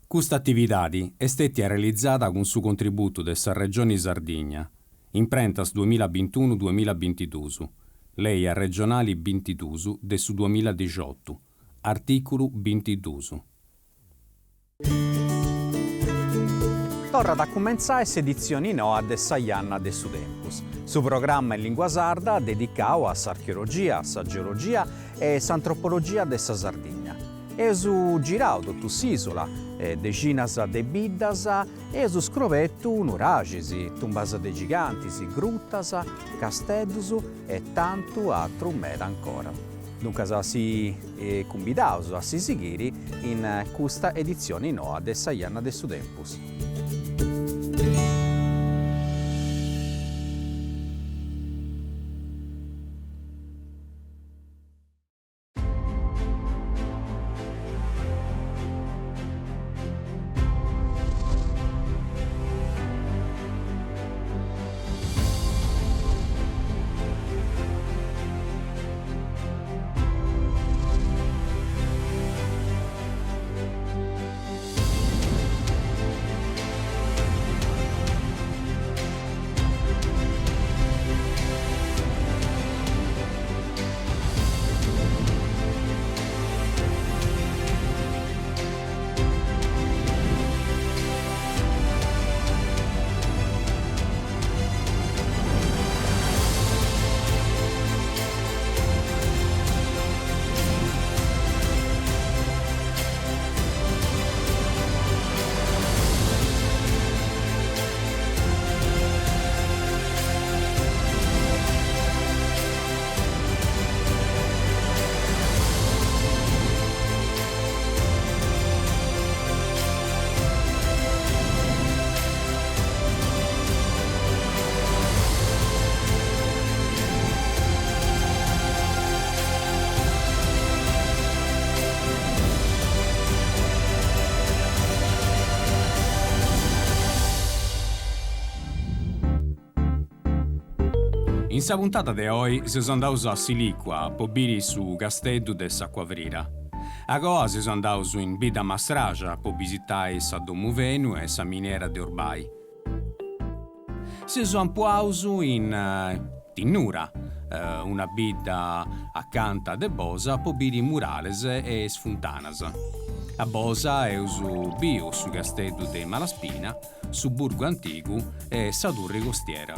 Custa atividadi est stètia realizada cun su contributu de sa Regioni Sardigna, Imprentas duamilla bintunu duamilla bintiduus, Lei arregionali bintiduus de su duamilla dixiotu, artìculu bintiduus. Torrat a cumentzai s'editzioni noa de Sa Janna de su Tempus, su programma in lìngua sarda dedicau a s'archeologia, sa geologia e s'antropologia de sa Sardigna. Eus girau totu s'ìsula, dexinas de biddas, e eus scrobetu nuraxis, tumbas de gigantis, grutas, casteddus e tantu atru meda ancora. Duncas si cumbidaus a si sighiri in custa editzioni noa de Sa Janna de su Tempus. In sa puntada de oi seus andaus a Silìcua po biri su casteddu de s'Acuavrira. Agoa seus andaus in Bidda Mastraxa po bisitai sa Domu Fenu e sa miniera de Orbai. Seus ampuaus in Tinnura, una bidda acanta de Bosa po biri murales e is funtanas. A Bosa eus biu su casteddu de Malaspina, su burgu antigu e sa turri costiera.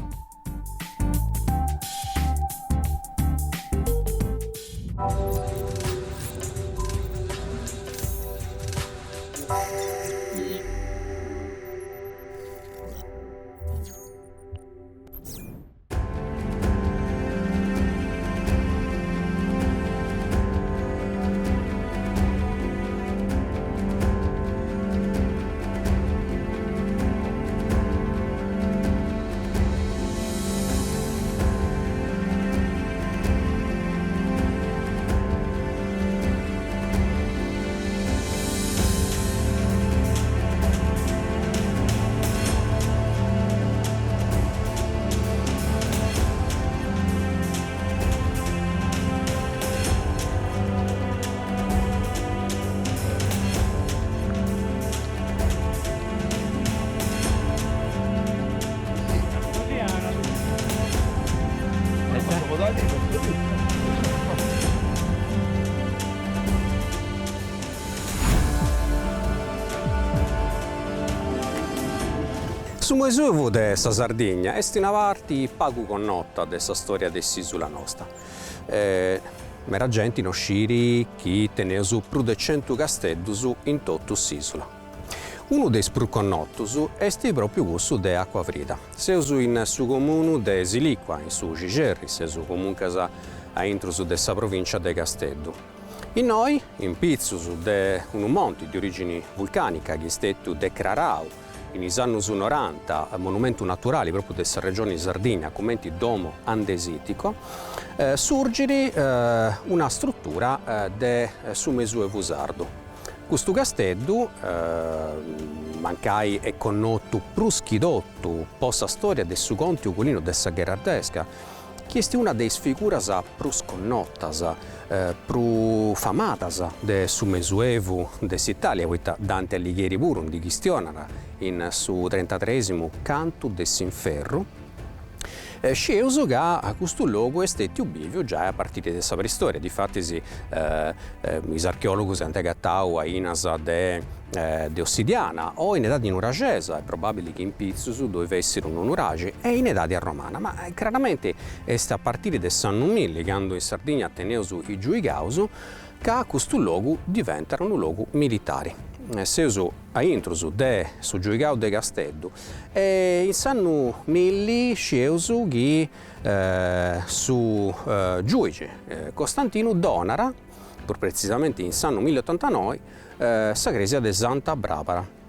Su Mesuevu de sa Sardigna est una parti pagu connota de sa storia de s'isula nosta. Meda genti no sciri chi teneus prus de centu casteddus in totu s'isula. Unu de is prus connotus est propriu cussu de Acuafrida. Seus in su comunu de Silicua, in su Cixerri, seus comuncas a intrus de sa provincia de Casteddu. Innoi, in pitzus de unu monti de origini vulcanica chi est stetiu decrarau in is annus noranta monumentu naturali propriu de sa Regioni Sardigna cumenti Domo Andesitico, surgit una strutura de su Mesuevu sardu. Custu casteddu, mancai est connotu prus chi totu po sa storia de su conti Ugolinu de sa Gherardesca, chi est una de is figuras prus connotas, prus famadas de su Mesuevu de s'Italia, poita Dante Alighieri puru ndi chistionat in su trentatresimu Cantu de s'Inferru, Scieus ca custu logu est stètiu bìviu giai a partiri de sa preistoria, difatis is archeòlogus ant agatau ainas de de ossidiana o in edadi nuraxesa, est probàbili chi in pitzus ddoi fessit unu nuraxi, e in edadi arromana, ma craramenti est a partiri de s'annu milli, candu in Sardigna teneus is giuigaus, ca custu logu diventat unu logu militari. Seus a intrus de su giuigau de Casteddu e in s'annu milli scieus chi su giuigi Costantinu donat, prus pretzisamenti in s'annu milliottantanoi, sa cresia de Santa Brabara.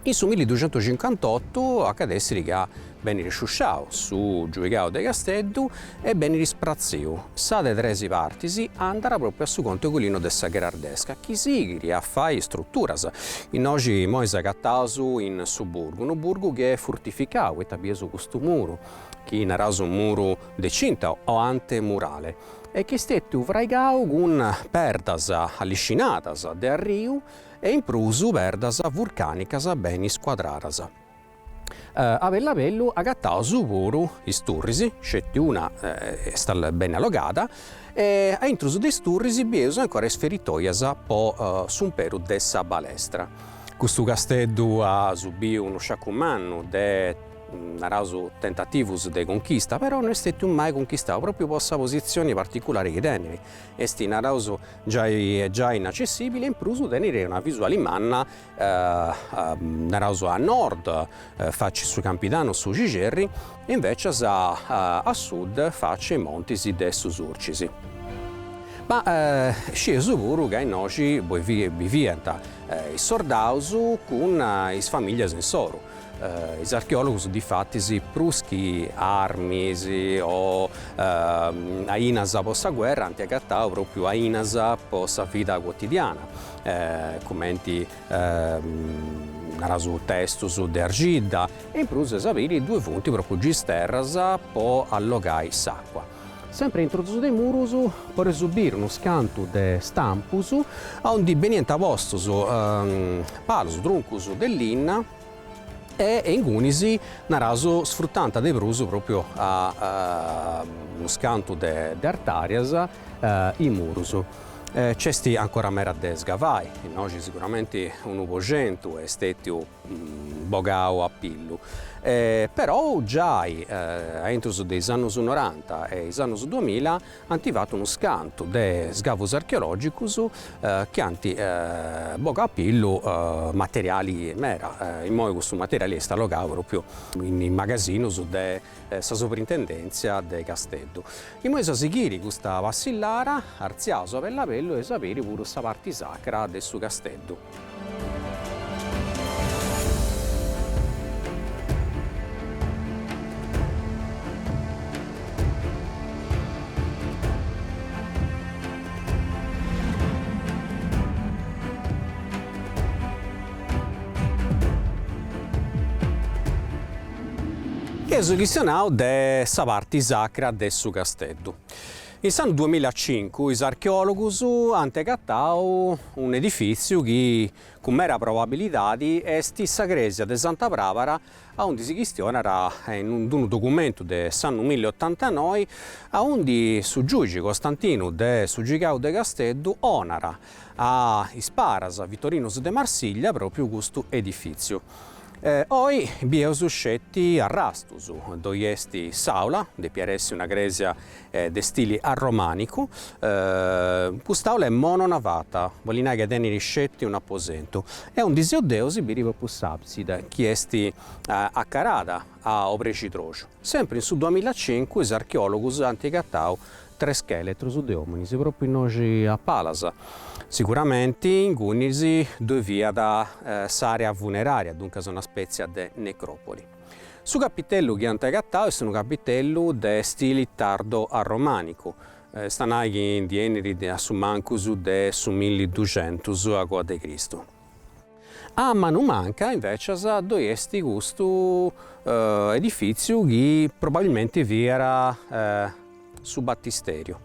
In su milliduxentucincantotu acadessit ca benit sciusciau su giuigau de Casteddu e benit spratziu, sa de tres partis andat propriu a su conte Ugolino de sa Gherardesca chi sighit a fai istruturas. Innoxi imoi s'agataus in su burgu, unu burgu chi est fortificau, poita bieus custu muru chi naraus muru de cinta o antemurale e chi est stetiu fraigau cun perdas alliscinadas de arriu e in prus perdas vurcànicas beni scuadradas. A bellu a bellu agataus puru is turris, sceti una est beni allogada, e a intrus de is turris bieus ancora is feritoias po s'umperu de sa balestra. Custu casteddu at subiu unu sciacu mannu de naraus tentativus de conchista, però no est stetiu mai conchistau propriu po sa positzioni particulari chi tenit, est naraus giai giai inaccessibili e in prus tenit una visuali manna naraus a nord faci su Campidanu su Cixerri e invecias a sud faci is montis de su Surcis. Ma scieus puru ca innoxi biviant is sordaus cun is familias insoru Is archeòlogus difatis prus chi armis o ainas po sa guerra ant agatau pròpriu ainas po sa vida cuotidiana, cumenti naraus testus de arxidda e in prus eis a biri ddue funt pròpriu gisterras po allogai s'àcua. Sempri intrus de is murus podeus biri unus cantu de stampus aundi beniant postus palus, truncus de linna e ingunis naraus sfrutant de prus propriu a unus cantu de artarias is murus. Nc'est ancora meda de sgavai, innoxi siguramenti unu po centu est stetiu bogau a pillu. Perou giai a intrus de is annus noranta e is annus duamilla ant fatu unus cantu de sgavus archeologicus chi ant bogau a pillu materiali meda, immoi custu materiali est allogau propriu in is magasinus de sa Sovrintendenzia de Casteddu. Immoi eus a sighiri custa passillara, artziaus a bellu a bellu e eus a biri puru sa parti sacra de su Casteddu. Eus chistionau de sa parti sacra de su casteddu. In s'annu duamillacincu is archeòlogus ant agatau un'edifìtziu chi, cun meda probabilidadi, est sa crèsia de Santa Bràbara aundi si chistionat in unu documentu de s'annu milliottantanoi aundi su giuigi Costantinu de su Giuigau de Casteddu 'onat a is paras Vitorinus de Marsiglia pròpriu custu edifìtziu. Oi bieus sceti arrastus, ddoi est s'àula, depiat essi una crèsia de stili arromànicu, cust'àula est mononavata, bolit nai ca tenit sceti un'aposentu, e aundi seu deu si biri pròpriu s'àbside, chi est acarada a obrexidroxu. Sempri in su duamillacincu is archeòlogus ant agatau tres scheletrus de ominis pròpriu innoxi a palas. Siguramenti ingunis ddoi fiat s'area funeraria, duncas una spètzia de necròpoli. Su capitellu chi ant agatau est unu capitellu de stili tardo arromànicu, est a nai chi ndi 'enit a su mancus de su milliduxentus agoa de Cristu. A manu manca invècias ddoi est custu edifìtziu chi probabilmenti fiat. Su batisteriu.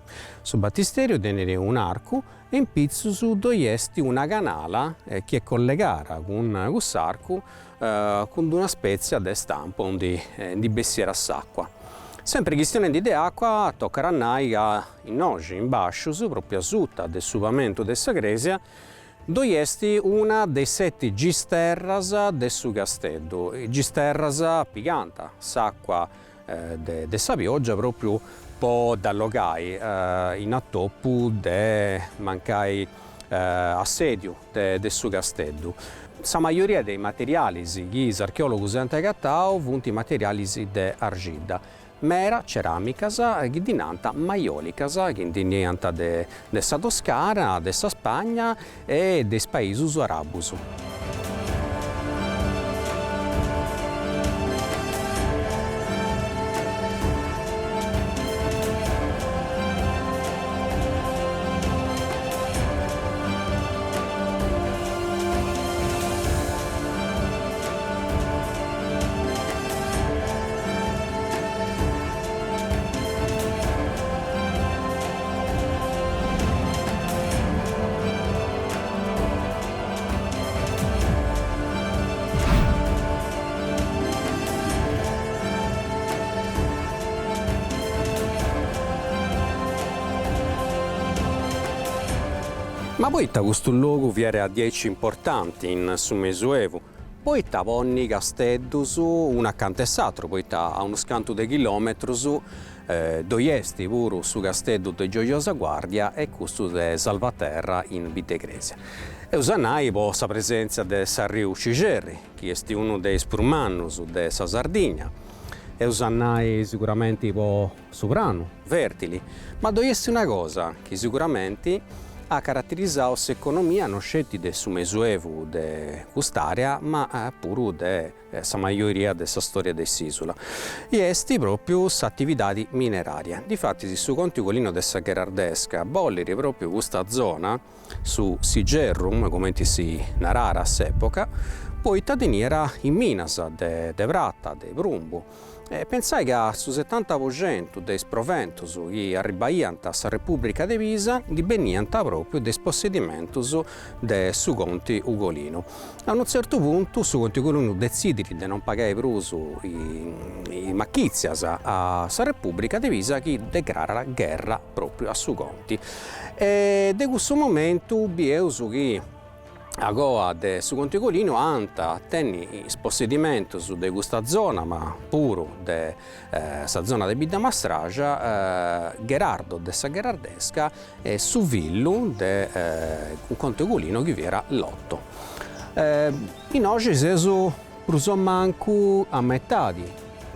Su batisteriu tenit un'arcu e in pitzus ddoi est una canala chi est collegada cun cuss'arcu cun d'una spètzia de stampu aundi ndi bessiat s'àcua. Sempri chistionendi de àcua tocat a nai ca innoxi in bàscius, pròpriu asuta de su pamentu de sa crèsia, ddoi est una de is seti gisterras de su casteddu. Is gisterras pigant s'àcua de sa pioggia pròpriu po dd'allogai in atopu de mancai assèdiu de su casteddu. Sa majoria de is materialis chi is archeòlogus ant agatau funt materialis de arxidda, mera ceramicas chi ddi nant maiolicas chi ndi 'eniant de sa Toscana, de sa Spagna e de is paisus arabus. Ma poita custu logu fiat diaici importanti in su Mesuevu? Poita ponni casteddus unu acanta 'e s'atru, poita a unus cantu de chilometrus ddoi est puru su casteddu de Gioiosa Guardia e cussu de Salvaterra in Bidd'e Cresia. Eus a nai po sa presèntzia de s'arriu Cixerri, chi est unu de is prus mannus de sa Sardigna, eus a nai siguramenti po su pranu fertili, ma ddoi est una cosa chi siguramenti at caraterizau s'economia no sceti de su Mesuevu de cust'area ma puru de sa majoria de sa storia de s'isula, i est propriu s'atividadi mineraria. Difatis su conti Ugolino de sa Gherardesca bollit propriu custa zona, su Sigerrum, cumenti si naràt a s'epoca, poita teniat is minas de prata, de prumbu, E pentzai ca su setanta po centu de is proventus chi arribaiant a sa Repùbrica de Pisa ndi beniant pròpriu de is possedimentus de su conti Ugolinu. A unu tzertu puntu su conti Ugolinu detzidit de non pagai prus is machìtzias a sa Repùbrica de Pisa chi decrarat gherra pròpriu a su conti. E de cussu momentu bieus chi Agoa de su Conti Ugolinu ant a tenni is possedimentus de custa zona, ma puru de sa zona de Bidda Mastraxa, Gherardo de sa Gherardesca e su fillu de Conte Ugolino chi fiat Lotto. Innoxi seus prus o mancu a metadi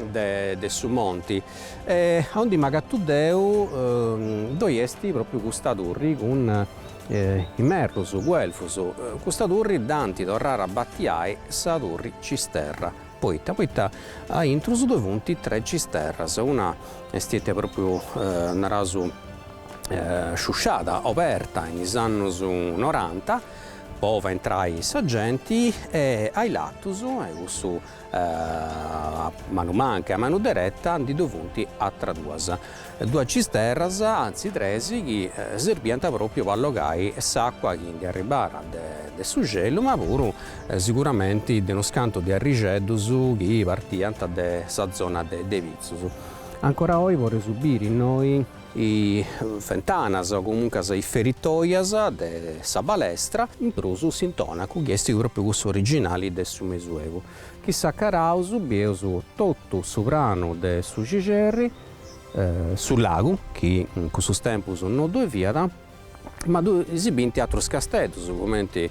de su monti e aundi m'agatu deu ddoi est propriu custa turri cun Is merrus guelfus custa turri dd'ant torrada a batiai sa turri Cisterra. Poita? Poita a intrus ddoi funt tres cisterras, una est stetia propriu naraus sciusciada, oberta in is annus noranta po fai intrai sa genti e a is latus, e cussu a manu manca e a manu dereta ndi ddoi funt atras duas. Duas cisterras, antzi tres, chi serbiant pròpiu po allogai s'àcua chi ndi arribàt de su celu, ma puru siguramenti de unus cantu de arrixeddus chi partiant de sa zona de pitzus. Ancora oi podeus biri innoi is fentanas o comuncas is feritoias de sa balestra, in prus s'intonacu chi est pròpiu cussu originali de su Mesuevu. Chi s'acaraus bieus totu su pranu de su Cixerri, su lagu, chi in cussus tempus no ddoi fiat, ma ddoi si bint atrus casteddus, cumenti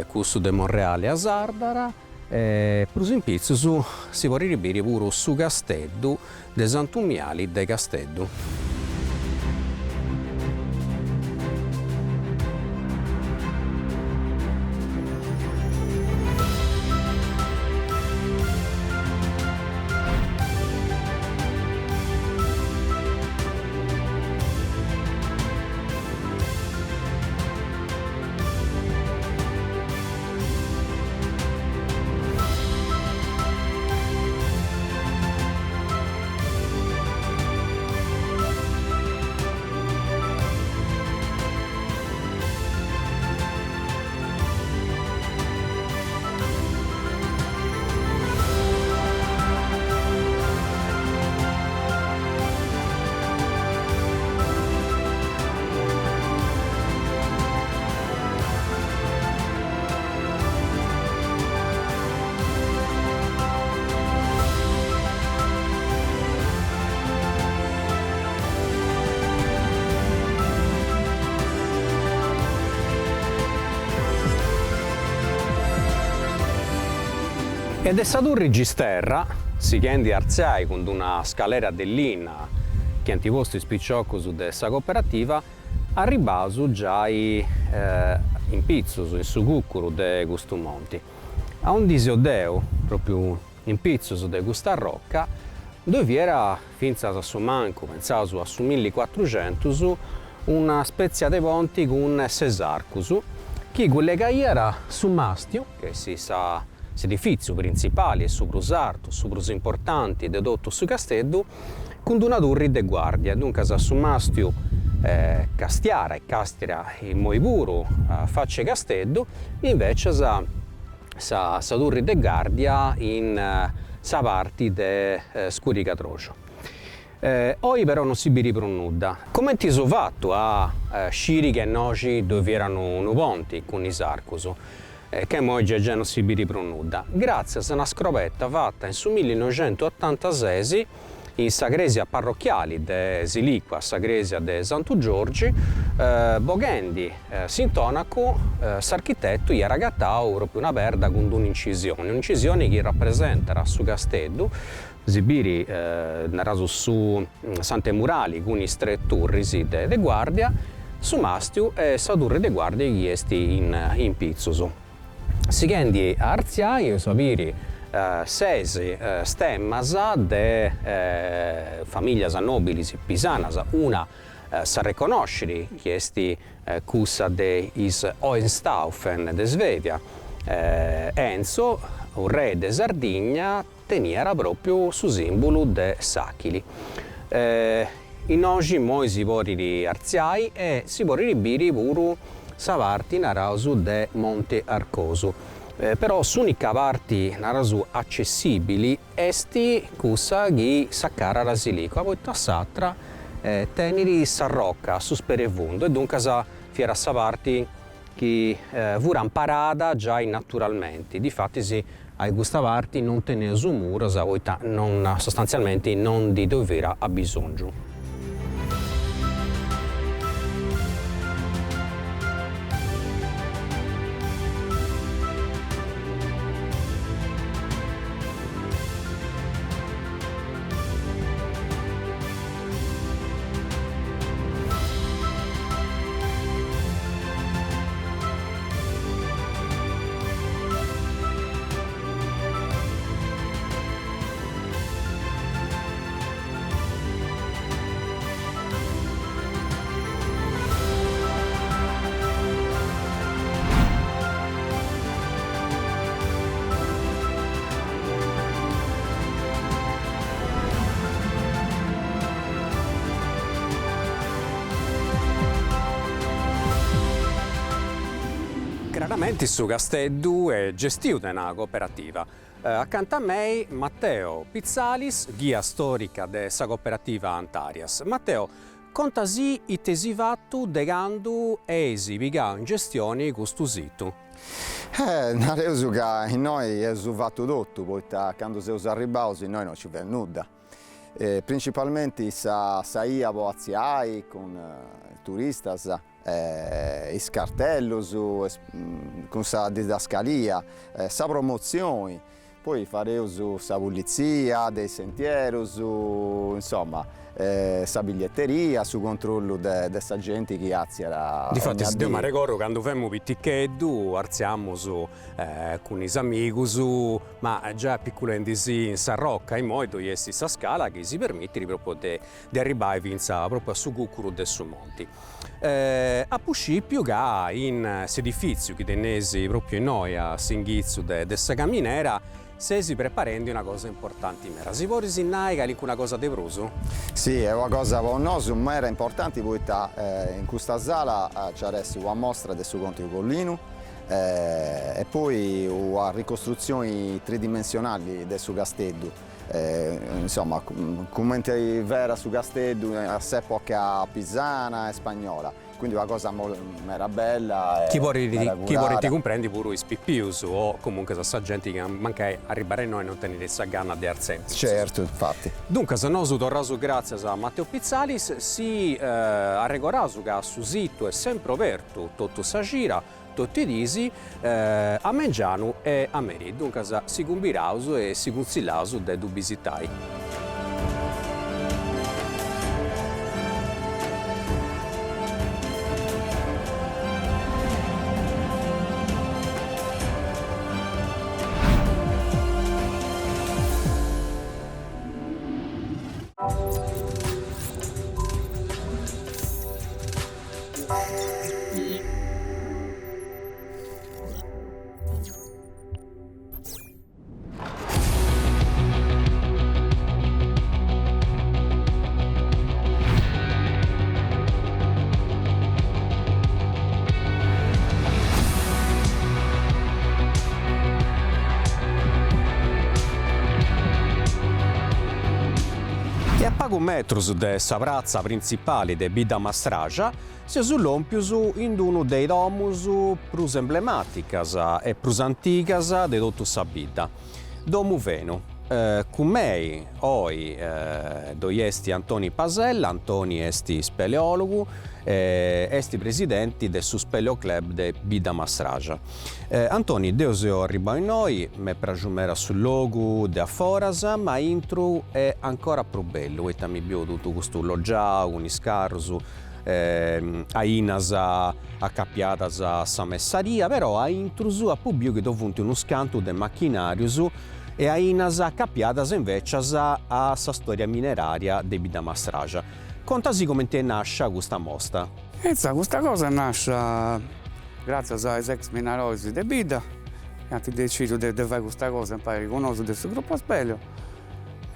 cussu de Monreale a Sardara, e prus in pitzus si podit biri puru su casteddu de Santu Miali de Casteddu. E de sa Turri Gisterra, sighendi a artziai cun d'una scalera de linna chi ant postu is piciocus de sa cooperativa, arribbaus giai in pitzus, in su cucuru de custu monti. Aundi seu deu, propriu in pitzus de custa arroca, ddoi fiat fintzas a su mancu, pentzaus a su millicuatruxentus, una spètzia de ponti cun ses arcus chi cullegaiat su màstiu, chi est sa s'edifìtziu printzipali e su prus artu, su prus importanti de totu su casteddu, cun d'una turri de guàrdia, duncas su màstiu castiat e càstiat immoi puru a faci 'e Casteddu, invècias sa sa turri de guàrdia in sa parti de scurigadroxu. Oi però non si biri prus nudda. Comenti eus fatu a sciri ca innoxi ddoi fiat unu ponti cun is arcus, ca immoi giai giai non si biri prus nudda? Gràtzias a una scrobeta fata in su millinoixentuotantases in sa crèsia parrochiali de Silìcua, sa crèsia de Santu Giorgi, boghendi s'intonacu, s'architetu iat agatau pròpriu una perda cun d'un'incisioni, un'incisioni chi rapresentat su casteddu, si biri, naraus, su s'antemurali cun is tres turris de de guardia, su màstiu e sa turri de guardia chi est in in pitzus. Sighendi a artziai eus a biri ses stemmas de familias nobilis pisanas, una s'arreconnoscit chi est cussa de is Hohenstaufen de Svevia, Enzo, urrei de Sardigna, teniat pròpiu su sìmbulu de s'àchili. Innoxi immoi si podit artziai e si podit biri puru sa parti, naraus, de Monte Arcosu. Però s'ùnica parti, naraus, accessìbili est cussa chi s'acarat a Silìcua, poita s'atra tenit sa roca, su sperefundu, e duncas fiat sa parti chi fut amparada giai naturalmenti, difatis a custa parti non teneus muros poita non sostanzialmenti non ndi ddoi fiat abisongiu. Craramenti su casteddu est gestiu de una cooperativa. Acanta a mei Matteo Pitzalis, ghia storica de sa cooperativa Antarias. Matteo, contasì ite eis fatu de candu eis pigau in gestioni custu situ. Eh, nareus ca innoi eus fatu totu, poita candu seus arribbaus innoi non ci fiat nudda. Principalmenti sa sa 'ia po atziai cun turistas, is cartellus cun sa didascalia, sa promotzioni Poi fareus sa pulitzia de is sentierus, insoma, sa biglietteria, su controllu de sa genti chi atziat Difatis deu m'arregordu candu femu piticheddu artziamus cun is amigus, ma giai apiculendisì in sa rocca, immoi ddoi est sa scala chi si permitit propriu de de arribbai fintzas propriu a su cucuru de su monti. Apu scipiu ca in s'edifitziu chi teneis propriu innoi a s'inghitzu de sa caminera seis preparendi una cosa importanti meda. Si podis nai calincuna cosa de prus? Si, est una cosa po nosu meda importanti poita in custa sala nci at essi una mostra de su Conti Ugolinu e poi una ricostrutzioni tridimensionali de su casteddu Insoma, cumenti fiat su casteddu a s'epoca pisana e spagnola, quindi una cosa meda bella e Chi podint chi podint cumprendi puru is pipius o comunque sa genti chi mancai arribbat innoi non tenit sa gana de artziai in pitzus. Certu, infati. Duncas nosu torraus gratzias a Matteo Pitzalis, si arregoraus ca su situ est sempri obertu totu sa cida. totu is diis a mengianu e a merì, duncas si cumbiraus e si cunsillaus de ddu bisitai. E a pagu metrus de sa pratza printzipali de Bidda Mastraxa seus lòmpius in unu de is domus prus emblemàticas e prus antigas de totu sa bidda, Domu Fenu. Cun mei oi ddoi est Antoni Pasella, Antoni est speleòlogu e est presidenti de su Speleo Club de Bidda Mastraxa. Antoni, deu seu arribau innoi, m'est praxu meda su logu de a foras, ma aintru est ancora prus bellu, poita mi biu totu custu loggiau cun is carrus, ainas acapiadas a sa messaria, però aintrus apu biu chi ddoi funt unus cantu de machinarius e ainas acapiadas invecias a sa storia mineraria de Bidda Mastraxa. Contasì comenti est nascia custa mosta. Insa, custa cosa est nascia gratzias a is ex minaroris de bidda chi ant decidiu de fai custa cosa impari cun nosu de su gruppo speleo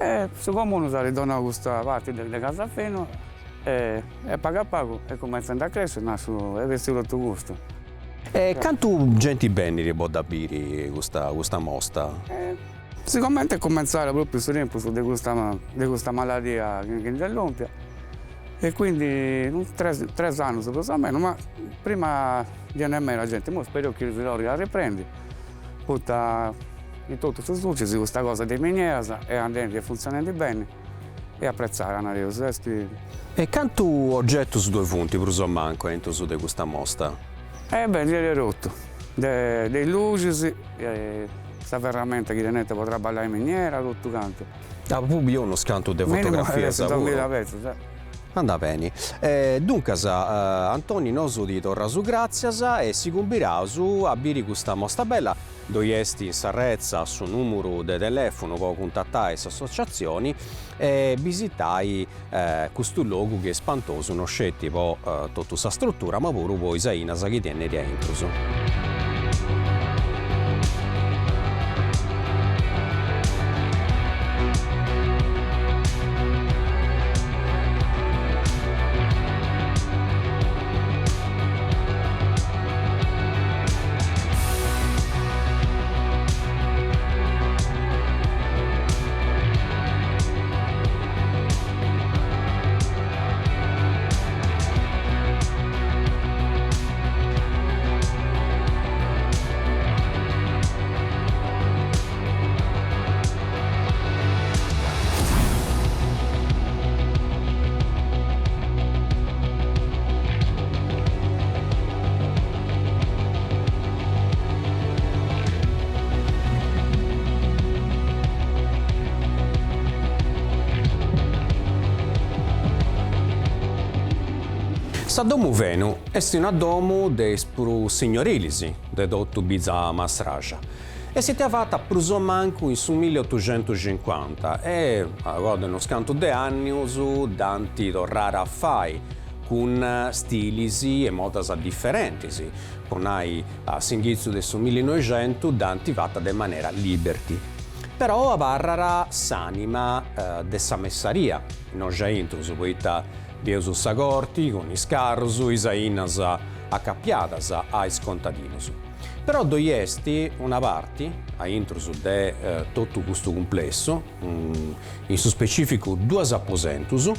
E su comunu s'at donau custa parti de Casa Fenu e a pagu a pagu est cumentzendi a cresci, nasciu est bessiu totu custu. E cantu genti benit po dda biri custa custa mosta? Sigomenti est cumentzada propriu in su tempus de custa de custa maladia chi nd'est lompia e quindi tres annus prus o menu, ma prima ndi 'eniat meda genti, imoi spereus chi si torrit a riprendi poita In totu su Sulcis custa cosa de is minieras est andendi e funtzionendi beni e apretzada, nareus, est. E cantu ogetus ddoi funt prus o mancu aintrus de custa mosta? E beh, ndi de totu, de is luxis, sa ferramenta chi tenent po traballai in miniera, totu cantu. Apu biu unus cantu de fotografias puru. Duamilla petzus, eh. Andat beni. Duncas, Antoni, nosu ti torraus gràtzias e si cumbiraus a biri custa mosta bella. Ddoi est in sa retza su nùmuru de telèfonu po cuntatai s'associatzioni e bisitai custu logu chi est spantosu no sceti po totu sa strutura ma puru po is ainas chi tenit aintrus. Sa Domu Fenu est una domu de is prus signorilis de totu Bidda Mastraxa. Est stetia fata prus o mancu in su milliotuxentuxincuanta e agoa de unus cantu de annus dd'ant torrada a fai cun stilis e modas diferentis, po nai a s'inghitzu de su millinoixentu dd'ant fata de manera liberty. Però abarrat s'anima de sa messaria innoxi aintrus, poita bieus sa corti cun is carrus, is ainas acapiadas a is contadinus. Però ddoi est una parti, aintrus de totu custu cumplessu, in su specificu duas aposentus,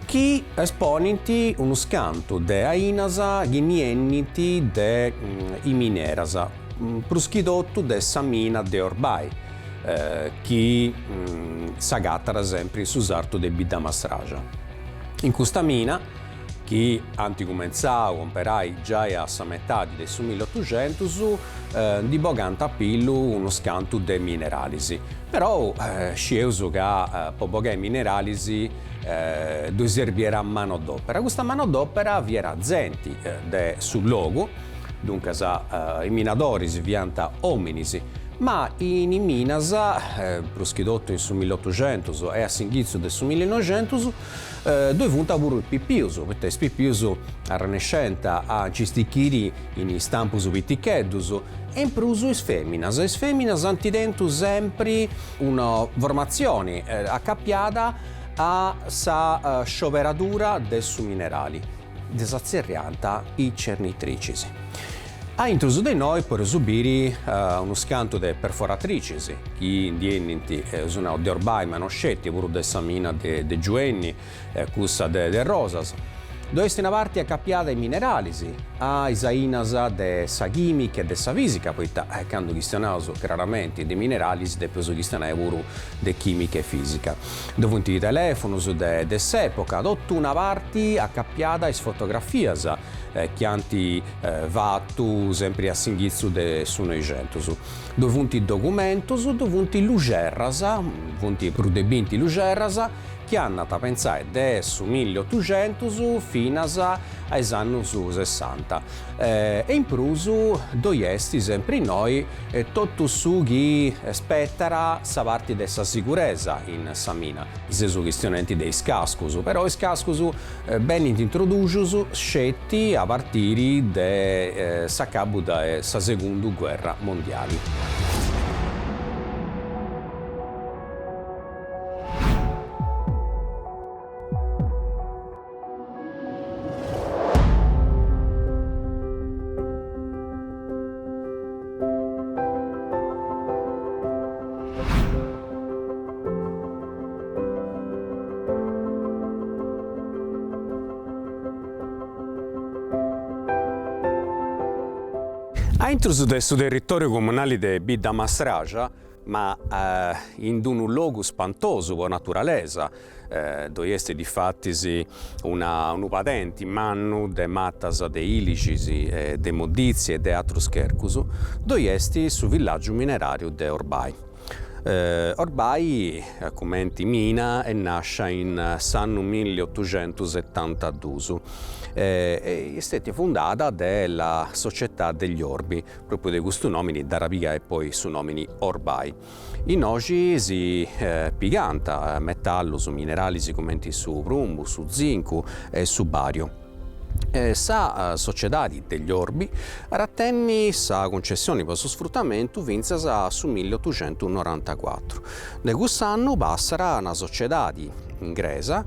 chi esponint unus cantu de ainas chi ndi 'enint de is mineras, prus chi totu de sa mina de Orbai, chi s'agatat sempri in su sartu de Bidda Mastraxa. In custa mina. chi ant cumentzau a imperai giai a sa metadi de su milliotuxentus, ndi bogant a pillu unus cantu de mineralis. Perou scieus ca po bogai mineralis ddoi serbiat manodopera. Custa manodopera fiat zenti de su logu, duncas is minadoris fiant ominis, ma in is minas, prus chi totu in su milliotuxentus e a s'inghitzu de su millinoixentus, Ddoi funt puru is pipius, poita is pipius arrennescent a nci stichiri in is stampus piticheddus, e in prus is feminas. Is feminas ant tentu sempri una formatzioni acapiada a sa scioberadura de su minerali. Ddas tzerriant is cernitricis. A intrus de innoi podeus biri unus cantu de perforatricis chi ndi 'enint, eus nau, de Orbai, ma no sceti, puru de sa mina de Giuenni, cussa de Rosas. Ddoi est una parti acapiada a is mineralis, a is ainas de sa chìmica e de sa fìsica, poita candu chistionaus craramenti de mineralis depeus chistionai puru de chìmica e fìsica. Ddoi funt telèfonus de s'època, totu una parti acapiada a is fotografias chi ant fatu sempri a s'inghitzu de su Noixentus. Ddoi funt documentus, ddoi funt luxerras, funt prus de binti luxerras, chi andant a pentzai de su milliotuxentus finas a is annus sessanta. E in prus ddoi est sempri innoi totu su chi spetat sa parti de sa siguresa in sa mina. Seus chistionendi de is cascus, però is cascus benint introduxus sceti a partiri de s'acabu de sa segundu guerra mondiali. Aintrus de su territòriu comunali de Bidda Massraxa, ma in unu logu spantosu po naturalesa, ddoi est difatis una unu padenti mannu de matas de ilixis, de modditzi e de atrus chercus, ddoi est su villàgiu mineràriu de Orbai. Orbai, cumenti mina, est nàscia in s'annu milliotuxentusetantadus e est stètia fundada de la Società degli Orbi, Pròpriu de custu nòmini dd'at pigai poi su nòmini Orbai. Innoxi si pigant metallus, mineralis cumenti su prumbu, su zincu e su bàriu. Sa Sociedadi degli Orbi at a tenni sa cuncessioni po su sfrutamentu fintzas a su milliotuxentunorantacuatru. De cuss'annu passat a una sociedadi ingresa,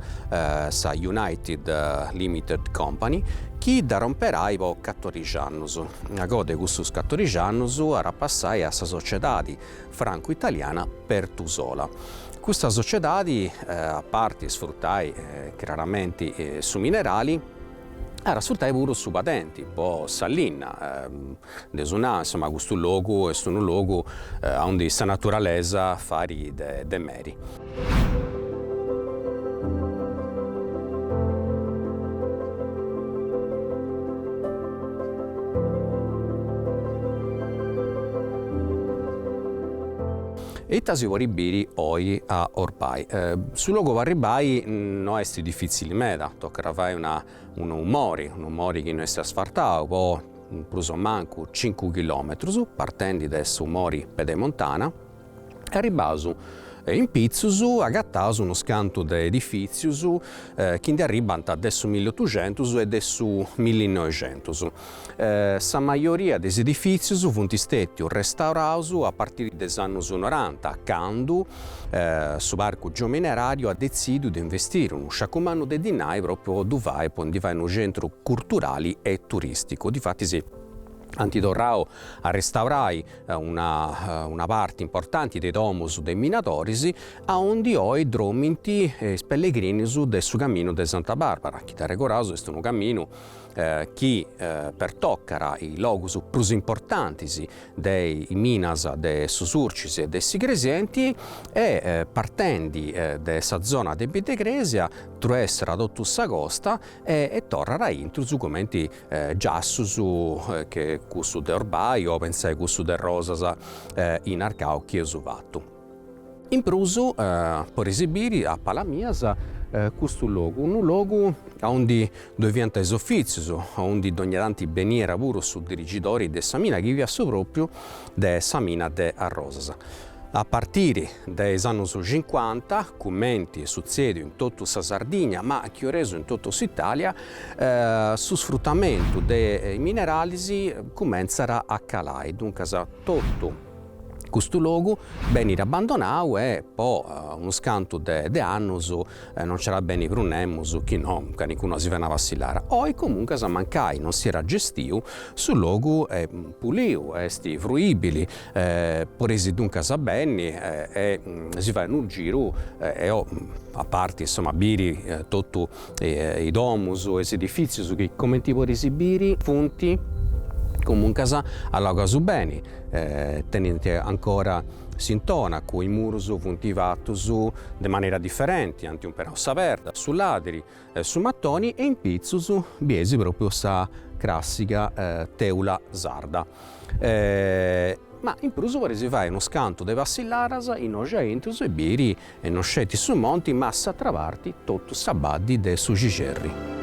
sa United Limited Company, chi dd'at a imperai po catorixi annus. A coa de cussus catorixi annus at a passai a sa sociedadi francu-italiana Pertusola. Custa sociedadi, a parti sfrutai craramenti su minerali, at a sfrutai puru su padenti po sa linna, dd'eus nau, insoma, custu logu est unu logu aundi sa naturalesa fait de meri. E ita si podit biri oi a Orbai? Su logu po arribbai no est difitzili meda, tocat a fai una unu mori, unu mori chi no est asfartau po prus o mancu cincu chilometrus, partendi de su mori Pedemontana, e arribbaus in pitzus agataus unus cantu de edifìtzius chi ndi arribbant de su milliotuxentus e de su millinoixentus. Sa majoria de is edifìtzius funt stètius restauraus a partiri de is annus noranta, candu su Parcu Geomineràriu at detzìdiu de investiri unu sciacu mannu de dinai pròpriu po ddu fai, po ndi fai unu centru curturali e turìsticu. Difatis ant torrau a restaurai una una parti importanti de domus de minadoris, aundi oi dromint is pellegrinus de su caminu de Santa Barbara, chi dd'arregoraus est unu caminu chi pertocat is logus prus importantis de is minas de su Surcis e de s'Igresienti e partendi de sa zona de Bidd'e Cresia. Truessat totu sa costa e torrat a intrus cumenti giassus che cussu de Orbai o pentzai cussu de Rosas in Narcau chi eus fatu. In prus podeis biri a palas mias custu logu, unu logu aundi ddoi fiant is ofitzius, aundi dogna tanti beniat puru su dirigidori de sa mina chi fiat su propriu de sa mina de Arrosas. A partiri de is annus cincuanta, cumenti est sutzediu in totu sa Sardigna, ma chioresu in totu s'Italia, su sfrutamentu de is mineralis cumentzat a calai, duncas totu Custu logu benit abbandonau e po unus cantu de annus non nc'at a benni prus nemus chi no calincunu a si fai una passillara. Oi comuncas mancai non siat gestiu, su logu est puliu, est fruibili, podeis duncas benni e si fai unu giru e a parti insoma biri totu is domus e is edifitzius chi cumenti podeis biri funt comuncas allogaus beni, tenint ancora s'intonacu, is murus funt fatus de manera diferenti, ant umperau sa perda, su ladiri, su matoni e in pitzus bieis propriu sa crassiga teula sarda. Ma in prus podeis fai unus cantu de passilladas innoxi aintru e biri non sceti su monti ma s'atra parti totu sa baddi de su Cixerri.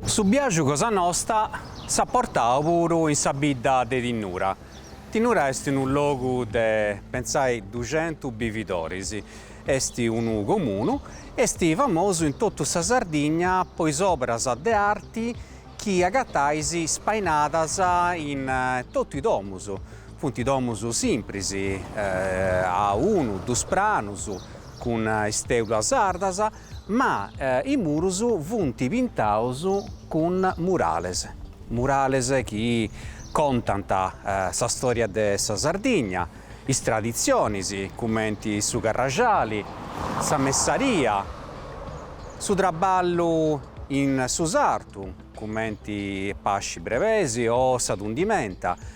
Su biaxu cosa nosta S'at portau puru in sa bidda de Tinnura. Tinnura est unu logu de, pentzai, duxentus bividoris. Est unu comunu, est famosu in totu sa Sardigna po is oberas de arti chi agatais spainadas in totu is domus. Funt domus simpris, a unu, dus pranus, cun is teulas sardas, ma is murus funt pintaus cun murales, murales chi contant sa storia de sa Sardigna, is traditzionis cumenti su carrasciali, sa messaria, su traballu in su sartu cumenti pasci brebeis o sa tundimenta,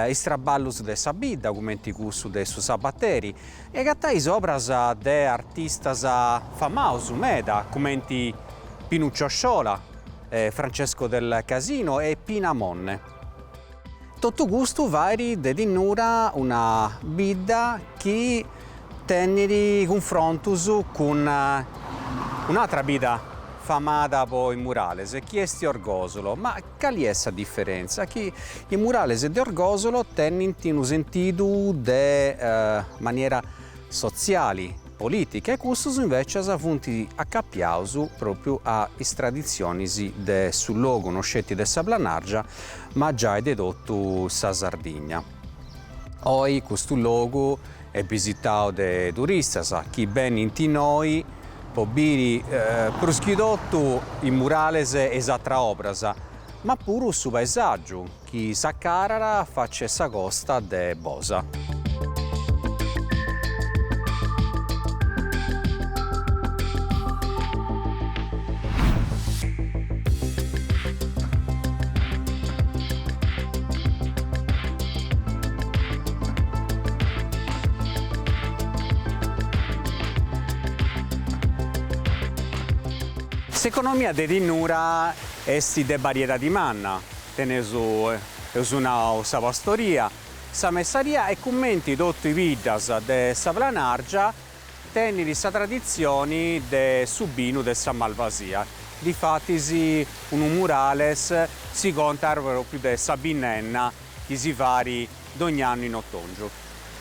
is traballus de sa bidda cumenti cussu de su sabateri E agatais obras de artistas famaus meda cumenti Pinuccio Sciola, Francesco del Casino e Pina Monne. Totu custu fait de Tinnura una bidda chi tenit cunfrontus cun un'atra bidda famada po is murales, chi est Orgosolo, ma Cali est sa diferèntzia? Chi is murales de Orgosolo tenint unu sentidu de manera sotziali, polìtica e custus invècias funt acapiaus pròpriu a is traditzionis de su logu, no sceti de sa Planargia, ma giai de totu sa Sardigna. Oi custu logu est bisitau de turistas chi benint innoi po biri prus chi totu is murales e is atras obras, ma puru su paesàgiu chi s'acarat faci 'e sa costa de Bosa. S'economia de Tinnura est de bariedadi manna, teneus, eus nau, sa pastoria, sa messaria e cumenti totu is biddas de sa Planargia tenit sa traditzioni de su binu de sa Malvasia, difatis unu murales si contat propriu de sa binnenna chi si fait dogna annu in otòngiu.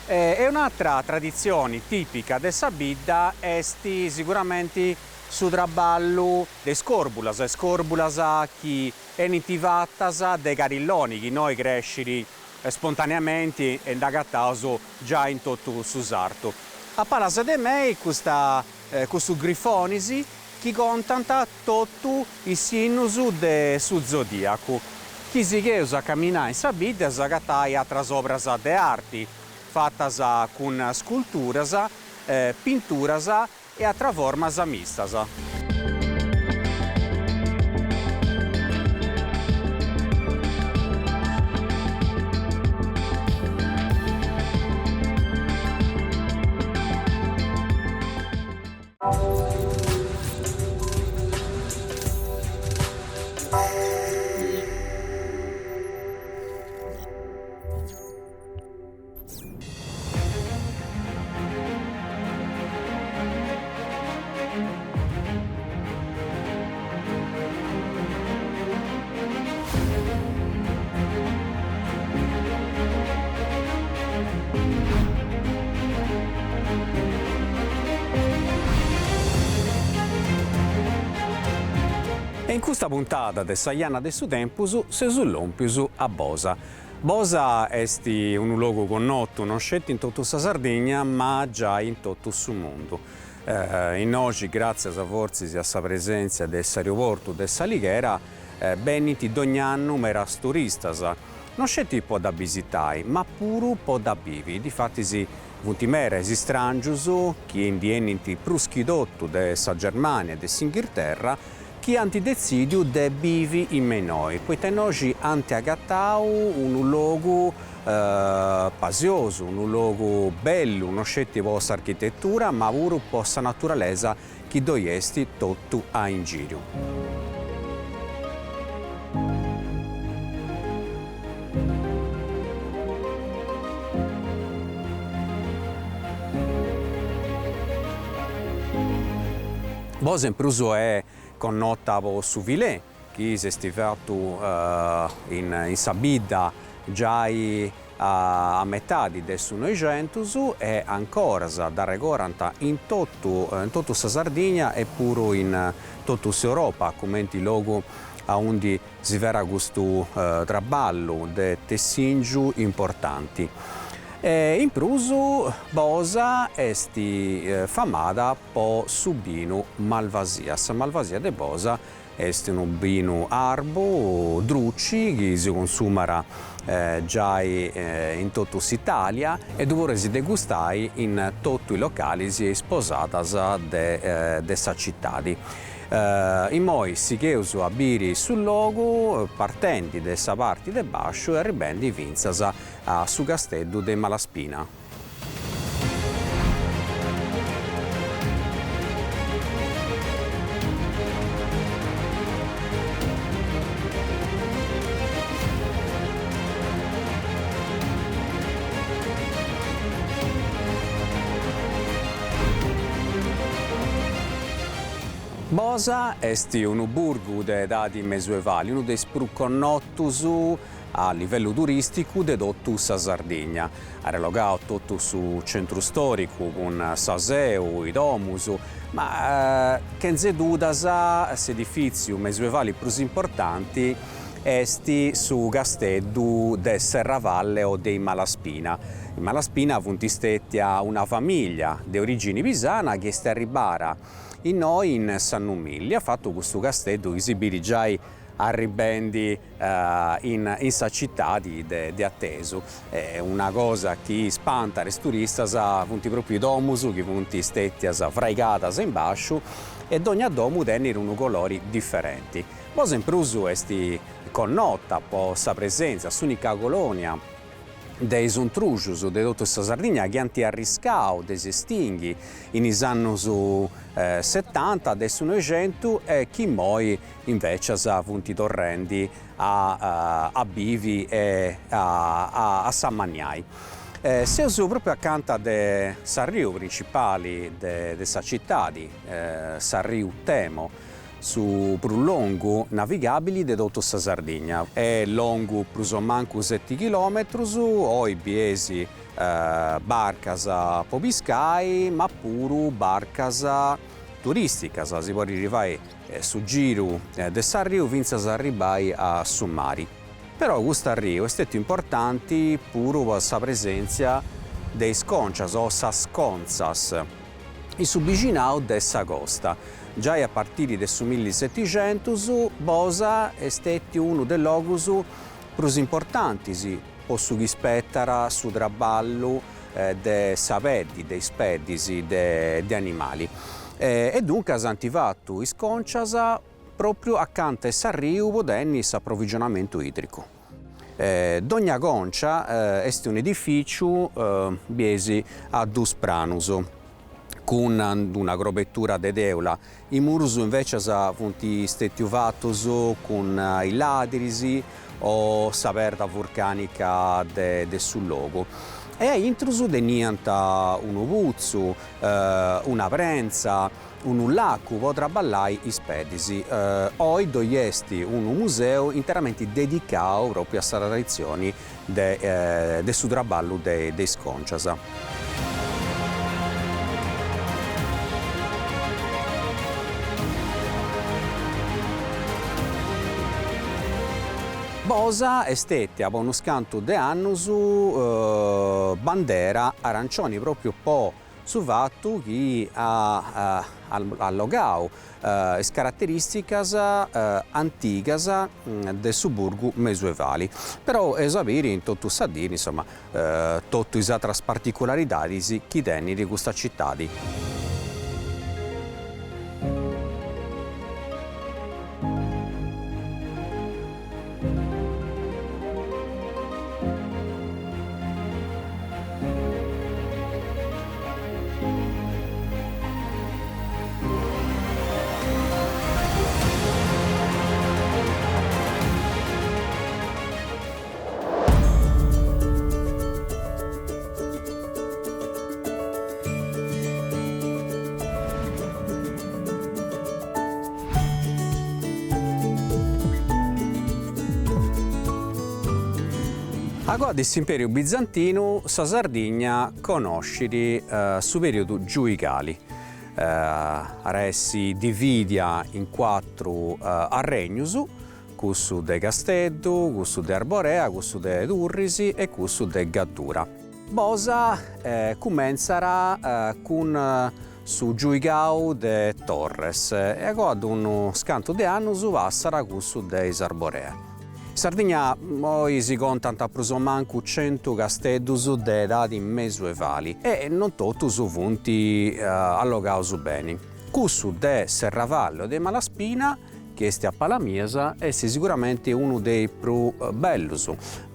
E un'atra traditzioni tìpica de sa bidda est siguramenti. su traballu de is corbulas, is corbulas chi 'enint fatas de carilloni chi innoi crescit spontaneamenti e nd'agataus giai in totu su sartu. A palas de mei custa custus grifonis chi contant totu is sinnus de su zodiacu. Chi sigheus a caminai in sa bidda eus agatai atras obras de arti fatas cun sculturas, pinturas e atras formas mistas. E in custa puntada de sa Janna de su Tempus seus lòmpius a Bosa. Bosa est unu logu connotu non sceti in totu sa Sardigna ma giai in totu su mundu. Innoxi gràtzias fortzis a sa presèntzia de s'aeroportu de S'Alighera benint dogn'annu meras turistas, non sceti po dda bisitai ma puru po dda bivi, difatis funt mera is istràngius chi ndi 'enint prus chi totu de sa Germania e de s'Inghirterra chi ant detzìdiu de bivi in me innoi, poita innoxi ant agatau unu logu pasiosu, unu logu bellu, non sceti po s'architetura ma puru po sa naturalesa chi ddoi est totu a ingìriu. Bosa in prus est connota po su filè chi s'est fatu in sa bidda giai a metadi de su Noixentus e ancoras dd'arregorant in totu in totu sa Sardigna e puru in totu s'Europa cumenti logu aundi si ferat custu traballu de tessìngiu importanti. E in prus Bosa est famada po su binu Malvasia. Sa Malvasia de Bosa est unu binu arbu, druci, chi si consumat giai in totu s'Italia e ddu podeis degustai in totu is localis e is posadas de de sa citadi. Immoi sigheus a biri su logu partendi de sa parti de basciu e arribendi fintzas a su casteddu de Malaspina. Bosa est unu burgu de edadi mesuevali, unu de is prus connotus a livellu turìsticu de totu sa Sardigna. Arrelogau totu su centru stòricu cun sa seu, is domus, ma chentze dudas s'edifìtziu mesuevali prus importanti est su casteddu de Serravalle o de is Malaspina. Is Malaspina funt stètia una famìllia de orìgini pisana chi est arribara innoi in s'annu milli, at fatu custu casteddu chi si biri giai arribendi in in sa citadi de de atesu. Una cosa chi spantat is turistas funt propriu is domus chi funt stetias fraigadas in basciu e dogna domu tenit unu colori diferenti. Bosa in prus est connota po sa presèntzia, s'unica colonia de is untruxus de totu sa Sardigna chi ant arriscau de s'estinghi in is annus setanta de su Noixentu e chi immoi invècias funt torrendi a a bivi e a a s'ammanniai. Seus propriu acanta de s'arriu principali de de sa citadi, s'arriu Temo, su prus longu navigabili de totu sa Sardigna. Est longu prus o mancu seti chilometrus, oi bieis barcas po piscai ma puru barcas. turisticas, si podit fai su giru de s'arriu fintzas a arribbai a su mari. Però custu arriu est stetiu importanti puru po sa presèntzia de is còncias o sas contzas in su bixinau de sa costa. Giai a partiri de su millisetixentus Bosa est stetiu unu de logus prus importantis po su chi spetat su traballu de sa peddi, de is peddis de animali e duncas ant fatu is còncias pròpriu acanta 'e s'arriu po tenni s'aprovigionamentu idricu. Dogna còncia est un'edifìciu bieis a dus pranus, cun una crobetura de teula, is murus invècias funt stètius fatus cun is làdiris o sa perda vurcànica de su logu e a intrus teniant unu putzu, una prentza, unu lacu po traballai is peddis. Oi ddoi est unu museu interamenti dedicau pròpriu a sa traditzioni de su traballu de is còncias. Bosa est stètia po unus cantu de annus bandera arancioni pròpriu po su fatu chi at allogau is caraterìsticas antigas de su burgu mesuevali, però eus a biri in totu sa diri insoma totu is atras particularidadis chi tenit custa citadi. Agoa de s'Imperiu Bizantinu sa Sardigna conoscit su periodu giuigali, at a essi dividia in cuatru arregnus, cussu de Casteddu, cussu de Arborea, cussu de Turris e cussu de Gaddura. Bosa cumentzat cun su giuigau de Torres e agoa de unus cantu de annus passat a cussu de is Arborea. In Sardigna oi si contant prus o mancu centu casteddus de edadi mesuevali e non totus funt allogaus beni. Cussu de Serravalle o de Malaspina, chi est a Palamias, est siguramenti unu de is prus bellus,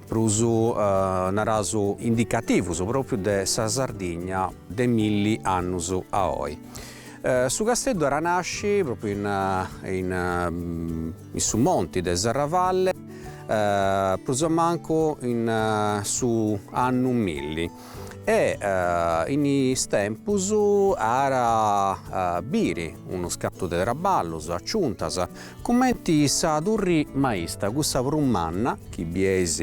prus naraus indicativus pròpriu de sa Sardigna de milli annus a oi. Su casteddu at a nasci pròpriu in in su monti de Serravalle prus o mancu in su annu milli e in is tempus at a biri unus cantu de traballus, aciuntas, cumenti sa turri maista, cussa prus manna chi bieis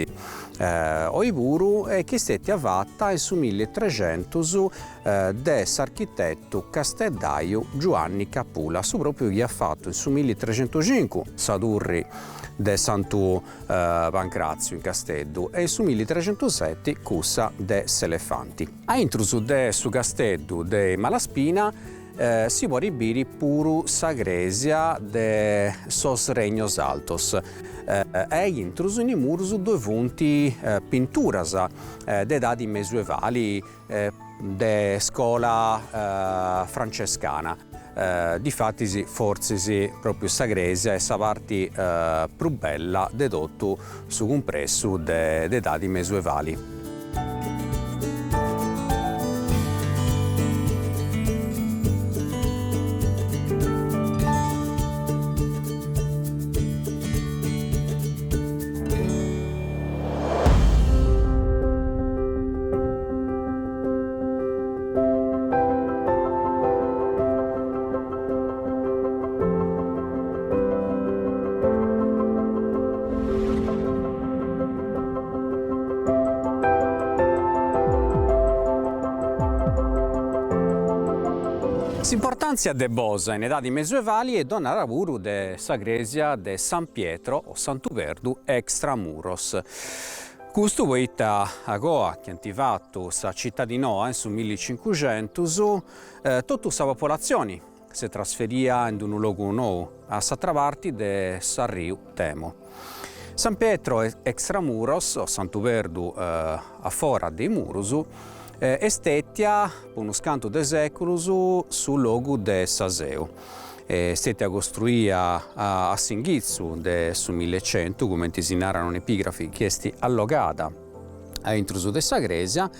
oi puru e chi est stetia fata in su millitrexentus de s'architetu casteddaju Giuanni Capula, su propriu chi at fatu in su millitrexentucincu sa turri de Santu Pancratziu in Casteddu e in su millitrexentuseti cussa de s'Elefanti. A intrus de su casteddu de Malaspina si podit biri puru sa crèsia de sos Regnos Altos e a intrus in is murus ddoi funt pinturas de edadi mesuevali de scola francescana. Difatis fortzis pròpriu sa crèsia est sa parti prus bella de totu su cumpressu de edadi mesuevali. S'importàntzia de Bosa in edadi mesuevali est donada puru de sa crèsia de San Pietro o Santu Perdu extra muros. Custu poita agoa chi ant fatu sa citadi noa in su millicincuxentus, totu sa popolatzioni s'est trasferia in unu logu nou, a s'atra parti de s'arriu Temo. San Pietro extra muros, o Santu Perdu a fora de is murus, est stetia po unus cantu de seculus su logu de sa seu. Est stetia costruia a s'inghitzu de su millecentu, cumenti si narat un'epigrafi chi est allogada a intrus de sa crèsia,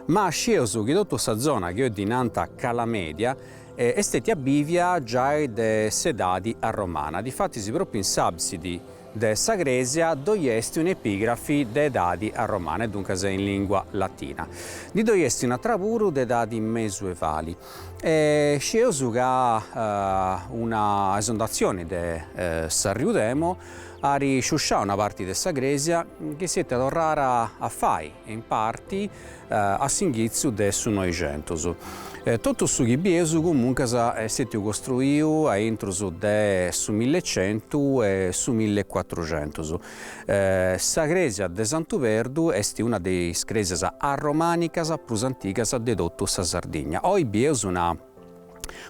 ma scieus chi totu sa zona chi oi ddi nant Cala Media est stetia bivia giai de s'edadi arromana, difatis pròpriu in s'absidi de sa crèsia ddoi est un'epigrafi de edadi arromana e duncas in lìngua latina. Ndi ddoi est un'atra puru de edadi mesuevali. E scieus ca una esondatzioni de s'arriu Temo at sciusciau una parti de sa crèsia chi est stetia torrada a fai in parti a s'inghitzu de su Noixentus. Totu su chi bieus comuncas est stetiu costruiu a intrus de su millecentu e su millecuatruxentus. Sa crèsia de Santu Perdu est una de is crèsias arromànicas prus antigas de totu sa Sardigna. Oi bieus una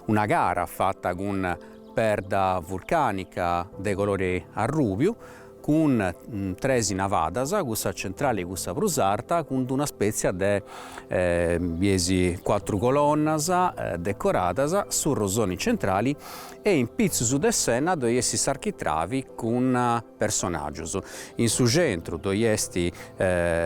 una cara fata cun perda vulcànica de colori arrùbiu, cun tres navadas, cussa centrali cussa prus arta, cun d'una spètzia de biesi cuatru colonnas decoradas, su rosoni centrali e in pitzus de s'enna ddoi est s'architravi cun personàgius. In su centru ddoi est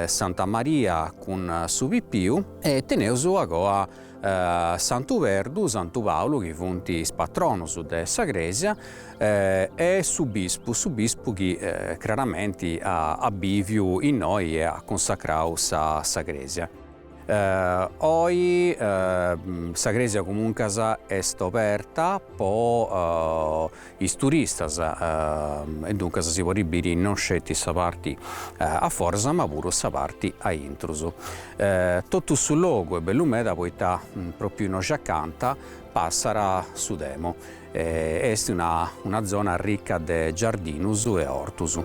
Santa Maria cun su pipiu e teneus agoa Santu Perdu, Santu Paulu chi funt is patronus de sa crèsia e su bispu, su bispu chi craramenti at bìviu innoi e at cunsacrau sa crèsia. Oi sa crèsia comuncas est oberta po is turistas e duncas si podit biri non sceti sa parti a foras ma puru sa parti a intrus. Totu su logu est bellu meda poita propriu innoxi acanta passat su Temo e est una una zona ricca de giardinus e ortus.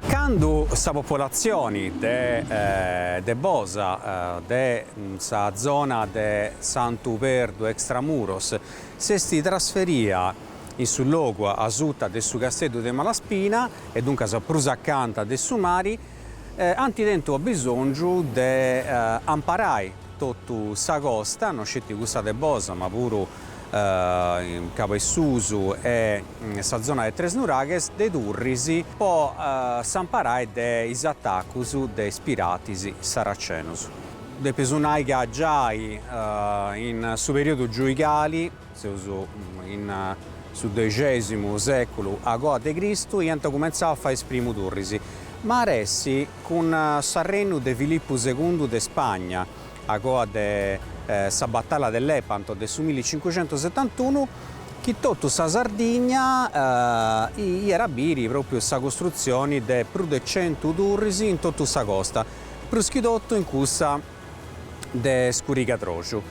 Candu sa popolatzioni de de Bosa, de sa zona de Santu Perdu extramuros, s'est trasferia in su logu asuta de su casteddu de Malaspina e duncas prus acanta de su mari, ant tentu abisòngiu de amparai totu sa costa, non sceti cussa de Bosa ma puru in Cabu 'e Susu e sa zona de Tresnuraghes, de turris po s'amparai de is atacus de is piratis saracenus. Depeus nai ca giai in su periodu giuigali, seus in su doixesimu seculu agoa de Cristu, iant cumentzau a fai is primu turris, ma at essi cun s'arrennu de Filippu segundu de Spagna, agoa de sa batalla de Lepanto de su millicincuxentusetantunu, chi totu sa Sardigna iat a biri propriu sa costrutzioni de prus de centu turris in totu sa costa, prus chi totu in cussa de Scurigadroxu.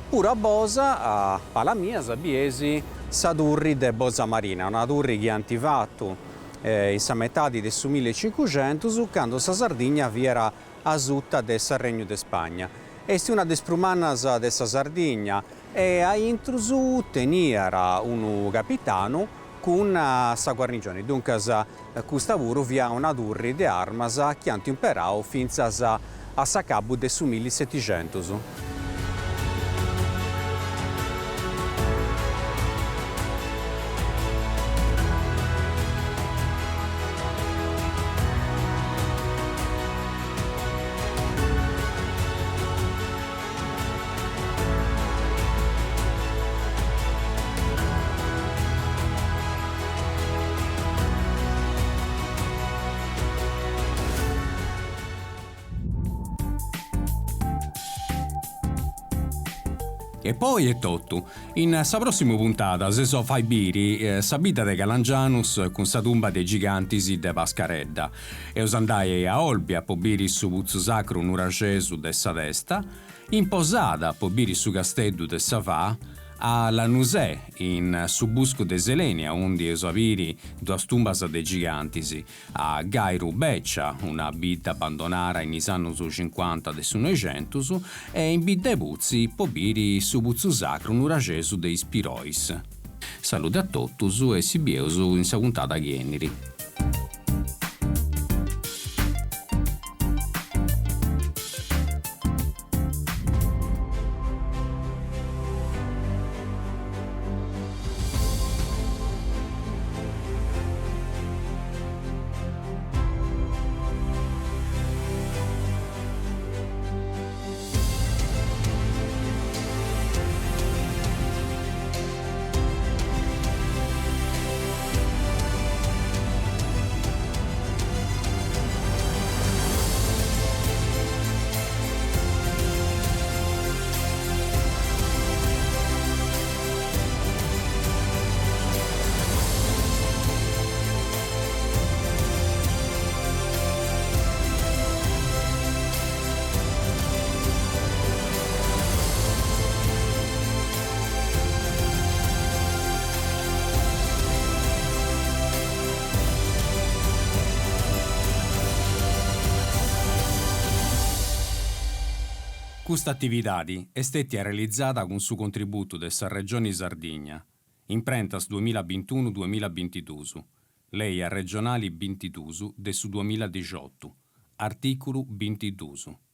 Puru a Bosa, a palas mias, bieis sa turri de Bosa Marina, una turri chi ant fatu in sa metadi de su millicincuxentus, candu sa Sardigna fiat asuta de s'Arregnu de Spagna. Est una de is prus mannas de sa Sardigna e a intrus teniat unu capitanu cun sa guarnigioni, duncas custa puru fiat una turri de armas chi ant imperau fintzas a s'acabu de su millisetixentus. E po oi est totu. In sa prossimu puntada s'eus a fai biri sa bidda de Calangianus cun sa tumba de gigantis de Pascaredda. Eus andai a Olbia po biri su putzu sacru nuraxesu de sa Testa, in Posada po biri su casteddu de sa Fà, a Lanusè, in su buscu de Seleni aundi eus a biri duas tumbas de gigantis, a Gàiru Bècia, una bidda abbandonara in is annus cincuanta de su Noixentus, e in Biddeputzi po biri su putzu sacru nuraxesu de is Pirois. Salude a totus e si bieus in sa puntada chi 'enit. Custa atividadi est stètia realizada cun su contributu de sa Regioni Sardigna, Imprentas duamilla bintunu duamilla bintiduus, Lei arregionali bintiduus de su duamilla dixiotu, artìculu bintiduus.